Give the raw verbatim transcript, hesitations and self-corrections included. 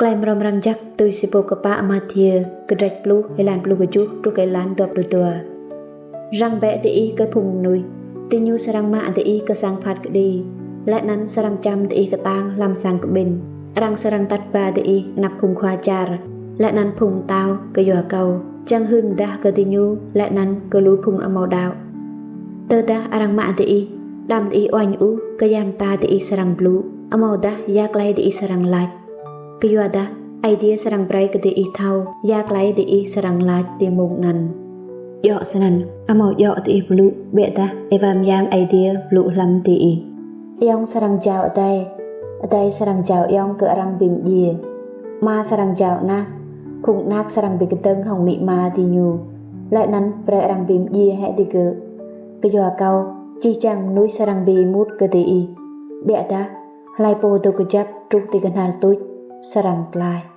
Klei mrâo mrang jăk tui si pô kpă Mathiơ, kdrêč pluh, êlan pluh kjuh truh kơ êlan dua pluh dua. Răng bĕ diih kơ phung mnuih, diñu srăng mă diih kơ sang phat kđi, leh anăn srăng čăm diih ktang hlăm sang kƀĭn. Arăng srăng atăt ba diih anăp phung khua čar leh anăn phung mtao kyua kâo, čiăng hưn mdah kơ diñu leh anăn kơ lu phung amâo đăo. Tơdah arăng mă diih, đăm diih uêñ ôh kơ ya mta diih srăng blŭ, amâodah ya klei diih srăng lač. Kyuadah Aê Diê srăng brei kơ diih thâo ya klei diih srăng lač ti mmông anăn. Djŏ snăn, amâo djŏ diih blŭ, ƀiădah Êwa Myang Aê Diê blŭ hlăm diih. Ayŏng srăng jao adei, adei srăng jao ayŏng kơ arăng bi mdjiê. Ama srăng jao anak, phung anak srăng bi kdơ̆ng hŏng amĭ ama diñu, leh anăn brei arăng bi mdjiê hĕ digơ̆. Kyua kâo, jih jang mnuih srăng bi êmut kơ diih. Ƀiădah hlei pô dôk kjăp truh ti knhal tuč srăng tlaih.